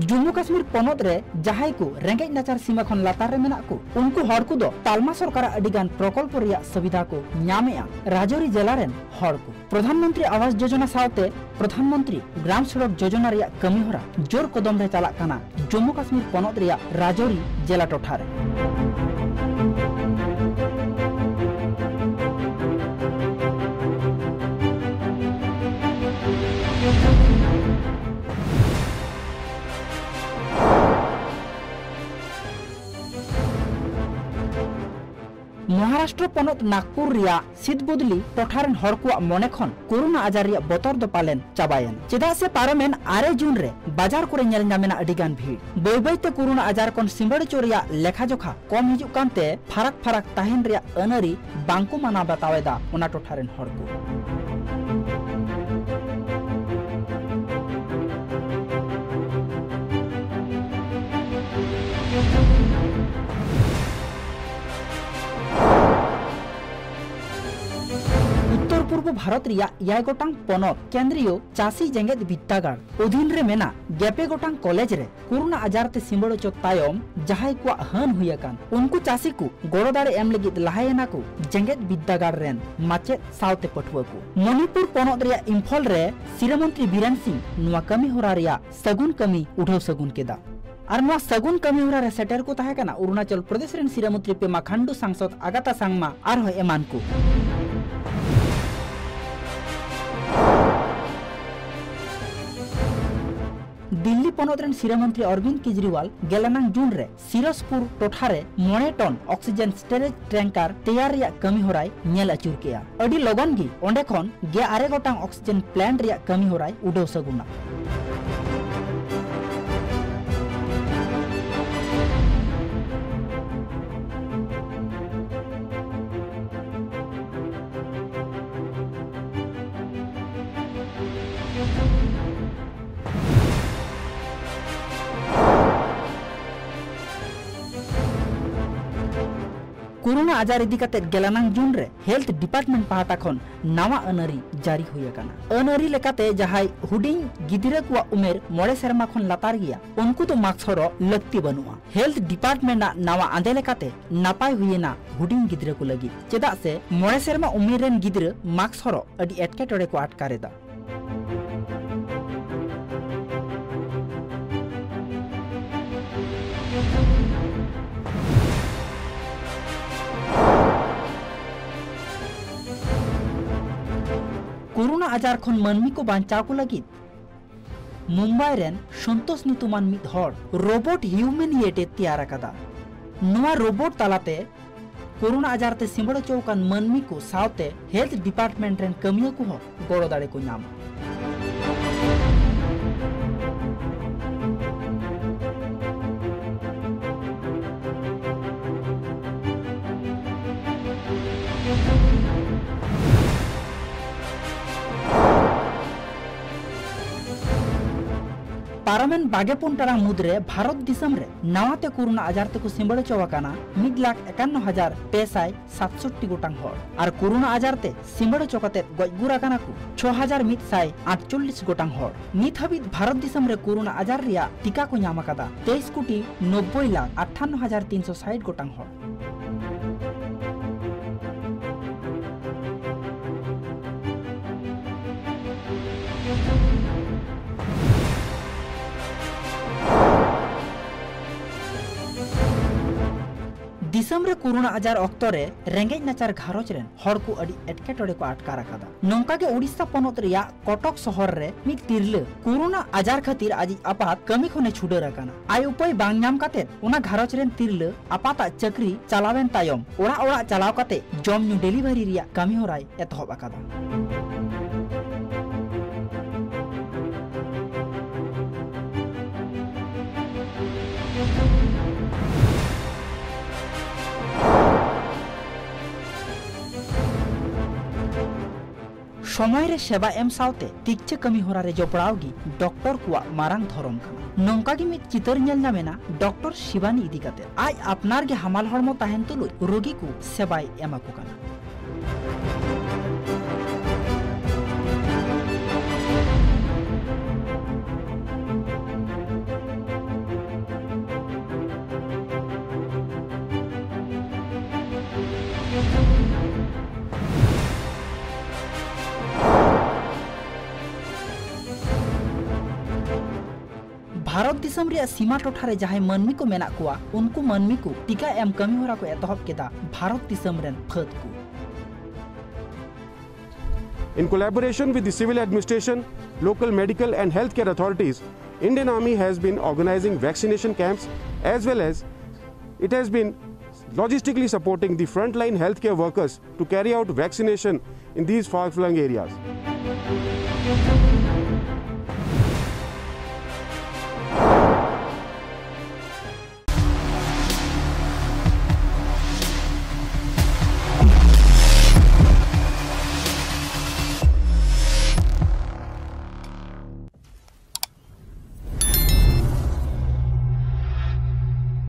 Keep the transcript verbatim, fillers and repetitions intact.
ᱡᱚᱢᱢᱩ ᱠᱟᱥᱢᱤᱨ ᱯᱚᱱᱚᱛ ᱨᱮ ᱡᱟᱦᱟᱸᱭ ᱠᱚ ᱨᱮᱸᱜᱮᱡ ᱱᱟᱪᱟᱨ ᱥᱤᱢᱟᱹ ᱠᱷᱚᱱ ᱞᱟᱛᱟᱨ ᱨᱮ ᱢᱮᱱᱟᱜ ᱠᱚ, ᱩᱱᱠᱩ ᱦᱚᱲ ᱠᱚᱫᱚ ᱛᱟᱞᱢᱟ ᱥᱚᱨᱠᱟᱨᱟᱜ ᱟᱹᱰᱤ ᱜᱟᱱ ᱯᱨᱚᱠᱚᱞᱯᱚ ᱨᱮᱭᱟᱜ ᱥᱩᱵᱤᱫᱷᱟ ᱠᱚ ᱧᱟᱢᱮᱜᱼᱟ᱾ ᱨᱟᱡᱳᱨᱤ ᱡᱮᱞᱟ ᱨᱮᱱ ᱦᱚᱲ ᱠᱚ ᱯᱨᱚᱫᱷᱟᱱ ᱢᱚᱱᱛᱨᱤ ᱟᱣᱟᱥ ᱡᱳᱡᱚᱱᱟ ᱥᱟᱶᱛᱮ ᱯᱨᱚᱫᱷᱟᱱ ᱢᱚᱱᱛᱨᱤ ᱜᱨᱟᱢ ᱥᱚᱲᱚᱠ ᱡᱳᱡᱚᱱᱟ ᱨᱮᱭᱟᱜ ᱠᱟᱹᱢᱤ ᱦᱚᱨᱟ ᱡᱳᱨ ᱠᱚᱫᱚᱢ ᱨᱮ ᱪᱟᱞᱟᱜ ᱠᱟᱱᱟ ᱡᱚᱢᱢᱩ ᱠᱟᱥᱢᱤᱨ ᱯᱚᱱᱚᱛ ᱨᱮᱭᱟᱜ ᱨᱟᱡᱳᱨᱤ ᱡᱮᱞᱟ ᱴᱚᱴᱷᱟ ᱨᱮ᱾ ᱢᱚᱦᱟᱨᱟᱥᱴᱨᱚ ᱯᱚᱱᱚᱛ ᱱᱟᱜᱽᱯᱩᱨ ᱨᱮᱭᱟᱜ ᱥᱤᱫᱵᱚᱫᱽᱞᱤ ᱴᱚᱴᱷᱟ ᱨᱮᱱ ᱦᱚᱲ ᱠᱚᱣᱟᱜ ᱢᱚᱱᱮ ᱠᱷᱚᱱ ᱠᱳᱨᱳᱱᱟ ᱟᱡᱟᱨ ᱨᱮᱭᱟᱜ ᱵᱚᱛᱚᱨ ᱫᱚ ᱯᱟᱞᱮᱱ ᱪᱟᱵᱟᱭᱮᱱ, ᱪᱮᱫᱟᱜ ᱥᱮ ᱯᱟᱨᱚᱢᱮᱱ ᱟᱨᱮ ᱡᱩᱱ ᱨᱮ ᱵᱟᱡᱟᱨ ᱠᱚᱨᱮ ᱧᱮᱞ ᱧᱟᱢᱮᱱᱟ ᱟᱹᱰᱤ ᱜᱟᱱ ᱵᱷᱤᱲ᱾ ᱵᱟᱹᱭ ᱵᱟᱹᱭ ᱛᱮ ᱠᱳᱨᱳᱱᱟ ᱟᱡᱟᱨ ᱠᱷᱚᱱ ᱥᱤᱸᱵᱟᱹᱲ ᱦᱚᱪᱚ ᱨᱮᱭᱟᱜ ᱞᱮᱠᱷᱟ ᱡᱚᱠᱷᱟ ᱠᱚᱢ ᱦᱤᱡᱩᱜ ᱠᱟᱱᱛᱮ ᱯᱷᱟᱨᱟᱠ ᱯᱷᱟᱨᱟᱠ ᱛᱟᱦᱮᱱ ᱨᱮᱭᱟᱜ ᱟᱹᱱᱟᱹᱨᱤ ᱵᱟᱝᱠᱚ ᱢᱟᱱᱟᱣ ᱵᱟᱛᱟᱣ ᱮᱫᱟ ᱚᱱᱟ ᱴᱚᱴᱷᱟ ᱨᱮᱱ ᱦᱚᱲ ᱠᱚ᱾ ᱩᱛᱛᱚᱨ ᱯᱩᱨᱵᱚ ᱵᱷᱟᱨᱚᱛ ᱨᱮᱭᱟᱜ ᱮᱭᱟᱭ ᱜᱚᱴᱟᱝ ᱯᱚᱱᱚᱛ ᱠᱮᱱᱫᱨᱤᱭᱚ ᱪᱟᱹᱥᱤ ᱡᱮᱜᱮᱛ ᱵᱤᱨᱫᱟᱹᱜᱟᱲ ᱚᱫᱷᱤᱱ ᱨᱮ ᱢᱮᱱᱟᱜ ᱜᱮᱯᱮ ᱜᱚᱴᱟᱝ ᱠᱚᱞᱮᱡᱽ ᱨᱮ ᱠᱳᱨᱳᱱᱟ ᱟᱡᱟᱨ ᱛᱮ ᱥᱤᱸᱵᱟᱹᱲ ᱚᱪᱚ ᱛᱟᱭᱚᱢ ᱡᱟᱦᱟᱸᱭ ᱠᱚᱣᱟᱜ ᱦᱟᱹᱱ ᱦᱩᱭ ᱟᱠᱟᱱ, ᱩᱱᱠᱩ ᱪᱟᱹᱥᱤ ᱠᱚ ᱜᱚᱲᱚ ᱫᱟᱲᱮ ᱮᱢ ᱞᱟᱹᱜᱤᱫ ᱞᱟᱦᱟᱭᱮᱱᱟ ᱠᱚ ᱡᱮᱜᱮᱛ ᱵᱤᱨᱫᱟᱹᱜᱟᱲ ᱨᱮᱱ ᱢᱟᱪᱮᱫ ᱥᱟᱶᱛᱮ ᱯᱟᱹᱴᱷᱩᱣᱟᱹ ᱠᱚ᱾ ᱢᱚᱱᱤᱯᱩᱨ ᱯᱚᱱᱚᱛ ᱨᱮᱭᱟᱜ ᱤᱢᱯᱷᱚᱞ ᱨᱮ ᱥᱤᱨᱟᱹ ᱢᱚᱱᱛᱨᱤ ᱵᱤᱨᱮᱱ ᱥᱤᱝ ᱱᱚᱣᱟ ᱠᱟᱹᱢᱤ ᱦᱚᱨᱟ ᱨᱮᱭᱟᱜ ᱥᱟᱹᱜᱩᱱ ᱠᱟᱹᱢᱤ ᱩᱰᱷᱟᱹᱣ ᱥᱟᱹᱜᱩᱱ ᱠᱮᱫᱟ᱾ ᱟᱨ ᱱᱚᱣᱟ ᱥᱟᱹᱜᱩᱱ ᱠᱟᱹᱢᱤ ᱦᱚᱨᱟ ᱨᱮ ᱥᱮᱴᱮᱨ ᱠᱚ ᱛᱟᱦᱮᱸ ᱠᱟᱱᱟ ᱚᱨᱩᱱᱟᱪᱚᱞ ᱯᱨᱚᱫᱮᱥ ᱨᱮᱱ ᱥᱤᱨᱟᱹ ᱢᱚᱱᱛᱨᱤ ᱯᱮᱢᱟ ᱠᱷᱟᱱᱰᱩ, ᱥᱟᱝᱥᱚᱫ ᱟᱜᱟᱛᱟ ᱥᱟᱝᱢᱟ ᱟᱨᱦᱚᱸ ᱮᱢᱟᱱ ᱠᱚ᱾ ᱫᱤᱞᱞᱤ ᱯᱚᱱᱚᱛ ᱨᱮᱱ ᱥᱤᱨᱟᱹ ᱢᱚᱱᱛᱨᱤ ᱚᱨᱵᱤᱱᱫ ᱠᱮᱡᱨᱤᱣᱟᱞ ᱜᱮᱞ ᱟᱱᱟᱝ ᱡᱩᱱ ᱨᱮ ᱥᱤᱨᱚᱥᱯᱩᱨ ᱴᱚᱴᱷᱟ ᱨᱮ ᱢᱚᱬᱮ ᱴᱚᱱ ᱚᱠᱥᱤᱡᱮᱱ ᱥᱴᱳᱨᱮᱡᱽ ᱴᱮᱝᱠᱟᱨ ᱛᱮᱭᱟᱨ ᱨᱮᱭᱟᱜ ᱠᱟᱹᱢᱤ ᱦᱚᱨᱟᱭ ᱧᱮᱞ ᱟᱹᱪᱩᱨ ᱠᱮᱜᱼᱟ᱾ ᱟᱹᱰᱤ ᱞᱚᱜᱚᱱ ᱜᱮ ᱚᱸᱰᱮ ᱠᱷᱚᱱ ᱜᱮᱞ ᱟᱨᱮ ᱜᱚᱴᱟᱝ ᱚᱠᱥᱤᱡᱮᱱ ᱯᱞᱟᱱᱴ ᱨᱮᱭᱟᱜ ᱠᱟᱹᱢᱤ ᱦᱚᱨᱟᱭ ᱩᱰᱟᱹᱣ ᱥᱟᱹᱜᱩᱱᱟ᱾ ᱠᱳᱨᱳᱱᱟ ᱟᱡᱟᱨ ᱤᱫᱤ ᱠᱟᱛᱮ ᱜᱮᱞᱟᱱᱟᱝ ᱡᱩᱱ ᱨᱮ ᱦᱮᱞᱛᱷ ᱰᱤᱯᱟᱨᱴᱢᱮᱱᱴ ᱯᱟᱦᱴᱟ ᱠᱷᱚᱱ ᱱᱟᱣᱟ ᱟᱹᱱ ᱟᱹᱨᱤ ᱡᱟᱹᱨᱤ ᱦᱩᱭ ᱟᱠᱟᱱᱟ᱾ ᱟᱹᱱ ᱟᱹᱨᱤ ᱞᱮᱠᱟᱛᱮ ᱡᱟᱦᱟᱸᱭ ᱦᱩᱰᱤᱧ ᱜᱤᱫᱽᱨᱟᱹ ᱠᱚᱣᱟᱜ ᱩᱢᱮᱨ ᱢᱚᱬᱮ ᱥᱮᱨᱢᱟ ᱠᱷᱚᱱ ᱞᱟᱛᱟᱨ ᱜᱮᱭᱟ, ᱩᱱᱠᱩ ᱫᱚ ᱢᱟᱥᱠ ᱦᱚᱨᱚᱜ ᱞᱟᱹᱠᱛᱤ ᱵᱟᱹᱱᱩᱜᱼᱟ᱾ ᱦᱮᱞᱛᱷ ᱰᱤᱯᱟᱨᱴᱢᱮᱱᱴ ᱟᱜ ᱱᱟᱣᱟ ᱟᱸᱫᱮ ᱞᱮᱠᱟᱛᱮ ᱱᱟᱯᱟᱭ ᱦᱩᱭᱮᱱᱟ ᱦᱩᱰᱤᱧ ᱜᱤᱫᱽᱨᱟᱹ ᱠᱚ ᱞᱟᱹᱜᱤᱫ, ᱪᱮᱫᱟᱜ ᱥᱮ ᱢᱚᱬᱮ ᱥᱮᱨᱢᱟ ᱩᱢᱮᱨ ᱨᱮᱱ ᱜᱤᱫᱽᱨᱟᱹ ᱢᱟᱥᱠ ᱦᱚᱨᱚᱜ ᱟᱹᱰᱤ ᱮᱴᱠᱮᱴᱚᱬᱮ ᱠᱚ ᱟᱴᱠᱟᱨ ᱮᱫᱟ᱾ ᱠᱳᱨᱳᱱᱟ ᱟᱡᱟᱨ ᱠᱷᱚᱱ ᱢᱟᱹᱱᱢᱤ ᱠᱚ ᱵᱟᱧᱪᱟᱣ ᱠᱚ ᱞᱟᱹᱜᱤᱫ ᱢᱩᱢᱵᱟᱭ ᱨᱮᱱ ᱥᱚᱱᱛᱳᱥ ᱧᱩᱛᱩᱢᱟᱱ ᱢᱤᱫ ᱦᱚᱲ ᱨᱳᱵᱳᱴ ᱦᱤᱭᱩᱢᱮᱱᱤᱭᱮᱴ ᱮ ᱛᱮᱭᱟᱨ ᱟᱠᱟᱫᱟ᱾ ᱱᱚᱣᱟ ᱨᱳᱵᱳᱴ ᱛᱟᱞᱟᱛᱮ ᱠᱳᱨᱳᱱᱟ ᱟᱡᱟᱨ ᱛᱮ ᱥᱤᱸᱵᱟᱹᱲ ᱦᱚᱪᱚ ᱟᱠᱟᱱ ᱢᱟᱹᱱᱢᱤ ᱠᱚ ᱥᱟᱶᱛᱮ ᱦᱮᱞᱛᱷ ᱰᱤᱯᱟᱨᱴᱢᱮᱱᱴ ᱨᱮᱱ ᱠᱟᱹᱢᱤᱭᱟᱹ ᱠᱚᱦᱚᱸ ᱜᱚᱲᱚ ᱫᱟᱲᱮ ᱠᱚ ᱧᱟᱢᱟ᱾ ᱯᱟᱨᱚᱢᱮᱱ ᱵᱟᱜᱮ ᱯᱩᱱ ᱴᱟᱲᱟᱝ ᱢᱩᱫᱽᱨᱮ ᱵᱷᱟᱨᱚᱛ ᱫᱤᱥᱚᱢ ᱨᱮ ᱱᱟᱣᱟ ᱛᱮ ᱠᱳᱨᱳᱱᱟ ᱟᱡᱟᱨ ᱛᱮᱠᱚ ᱥᱤᱸᱵᱟᱹᱲ ᱦᱚᱪᱚ ᱟᱠᱟᱱᱟ ᱢᱤᱫ ᱞᱟᱠᱷ ᱮᱠᱟᱱᱱᱚ ᱦᱟᱡᱟᱨ ᱯᱮ ᱥᱟᱭ ᱥᱟᱛᱥᱚᱴᱴᱤ ᱜᱚᱴᱟᱝ ᱦᱚᱲ᱾ ᱟᱨ ᱠᱳᱨᱳᱱᱟ ᱟᱡᱟᱨ ᱛᱮ ᱥᱤᱸᱵᱟᱹᱲ ᱦᱚᱪᱚ ᱠᱟᱛᱮ ᱜᱚᱡ ᱜᱩᱨ ᱟᱠᱟᱱᱟ ᱠᱚ ᱪᱷᱚ ᱦᱟᱡᱟᱨ ᱢᱤᱫ ᱥᱟᱭ ᱟᱴᱪᱚᱞᱞᱤᱥ ᱜᱚᱴᱟᱝ ᱦᱚᱲ᱾ ᱱᱤᱛ ᱦᱟᱹᱵᱤᱡ ᱵᱷᱟᱨᱚᱛ ᱫᱤᱥᱚᱢ ᱨᱮ ᱠᱳᱨᱳᱱᱟ ᱟᱡᱟᱨ ᱨᱮᱭᱟᱜ ᱴᱤᱠᱟ ᱠᱚ ᱧᱟᱢ ᱟᱠᱟᱫᱟ ᱛᱮᱭᱤᱥ ᱠᱳᱴᱤ ᱱᱚᱵᱵᱳᱭ ᱞᱟᱠᱷ ᱟᱴᱴᱷᱟᱱᱱᱚ ᱦᱟᱡᱟᱨ ᱛᱤᱱᱥᱚ ᱥᱟᱴ ᱜᱚᱴᱟᱝ ᱦᱚᱲ᱾ ᱫᱤᱥᱚᱢ ᱨᱮ ᱠᱳᱨᱳᱱᱟ ᱟᱡᱟᱨ ᱚᱠᱛᱚ ᱨᱮ ᱨᱮᱸᱜᱮᱡ ᱱᱟᱪᱟᱨ ᱜᱷᱟᱨᱚᱸᱡᱽ ᱨᱮᱱ ᱦᱚᱲ ᱠᱚ ᱟᱹᱰᱤ ᱮᱴᱠᱮᱴᱚᱬᱮ ᱠᱚ ᱟᱴᱠᱟᱨ ᱟᱠᱟᱫᱟ᱾ ᱱᱚᱝᱠᱟ ᱜᱮ ᱳᱰᱤᱥᱟ ᱯᱚᱱᱚᱛ ᱨᱮᱭᱟᱜ ᱠᱚᱴᱚᱠ ᱥᱚᱦᱚᱨ ᱨᱮ ᱢᱤᱫ ᱛᱤᱨᱞᱟᱹ ᱠᱳᱨᱳᱱᱟ ᱟᱡᱟᱨ ᱠᱷᱟᱹᱛᱤᱨ ᱟᱡᱤᱡ ᱟᱯᱟᱛ ᱠᱟᱹᱢᱤ ᱠᱷᱚᱱᱮ ᱪᱷᱩᱰᱟᱹᱨ ᱟᱠᱟᱱᱟ᱾ ᱟᱭ ᱩᱯᱟᱹᱭ ᱵᱟᱝ ᱧᱟᱢ ᱠᱟᱛᱮ ᱚᱱᱟ ᱜᱷᱟᱨᱚᱸᱡᱽ ᱨᱮᱱ ᱛᱤᱨᱞᱟᱹ ᱟᱯᱟᱛᱟᱜ ᱪᱟᱹᱠᱨᱤ ᱪᱟᱞᱟᱣᱮᱱ ᱛᱟᱭᱚᱢ ᱚᱲᱟᱜ ᱚᱲᱟᱜ ᱪᱟᱞᱟᱣ ᱠᱟᱛᱮ ᱡᱚᱢ ᱧᱩ ᱰᱮᱞᱤᱵᱷᱟᱨᱤ ᱨᱮᱭᱟᱜ ᱠᱟᱹᱢᱤ ᱦᱚᱨᱟᱭ ᱮᱛᱚᱦᱚᱵ ᱟᱠᱟᱫᱟ᱾ ᱥᱚᱢᱚᱭ ᱨᱮ ᱥᱮᱵᱟ ᱮᱢ ᱥᱟᱶᱛᱮ ᱛᱤᱠᱪᱷᱟᱹ ᱠᱟᱹᱢᱤ ᱦᱚᱨᱟ ᱨᱮ ᱡᱚᱯᱲᱟᱣ ᱜᱮ ᱰᱚᱠᱴᱚᱨ ᱠᱚᱣᱟᱜ ᱢᱟᱨᱟᱝ ᱫᱷᱚᱨᱚᱢ ᱠᱟᱱᱟ᱾ ᱱᱚᱝᱠᱟ ᱜᱮ ᱢᱤᱫ ᱪᱤᱛᱟᱹᱨ ᱧᱮᱞ ᱧᱟᱢ ᱮᱱᱟ ᱰᱚᱠᱴᱚᱨ ᱥᱤᱵᱟᱱᱤ ᱤᱫᱤ ᱠᱟᱛᱮ᱾ ᱟᱡ ᱟᱯᱱᱟᱨ ᱜᱮ ᱦᱟᱢᱟᱞ ᱦᱚᱲᱢᱚ ᱛᱟᱦᱮᱱ ᱛᱩᱞᱩᱡ ᱨᱳᱜᱤ ᱠᱚ ᱥᱮᱵᱟᱭ ᱮᱢᱟ ᱠᱚ ᱠᱟᱱᱟ᱾ ᱵᱷᱟᱨᱚᱛ ᱫᱤᱥᱚᱢ ᱨᱮᱭᱟᱜ ᱥᱤᱢᱟ ᱴᱚᱴᱷᱟ ᱨᱮ ᱡᱟᱦᱟᱸᱭ ᱢᱟᱹᱱᱢᱤ ᱠᱚ ᱢᱮᱱᱟᱜ ᱠᱚᱣᱟ, ᱩᱱᱠᱩ ᱢᱟᱹᱱᱢᱤ ᱠᱚ ᱴᱤᱠᱟ ᱮᱢ ᱠᱟᱹᱢᱤ ᱦᱚᱨᱟ ᱠᱚ ᱮᱛᱚᱦᱚᱵ ᱠᱮᱫᱟ ᱵᱷᱟᱨᱚᱛ ᱫᱤᱥᱚᱢ ᱨᱮᱱ ᱯᱷᱟᱹᱫ ᱠᱚ᱾ In collaboration with the civil administration, local medical and healthcare authorities, Indian Army has been organizing vaccination camps, as well as it has been logistically supporting the frontline healthcare workers to carry out vaccination in these far-flung areas.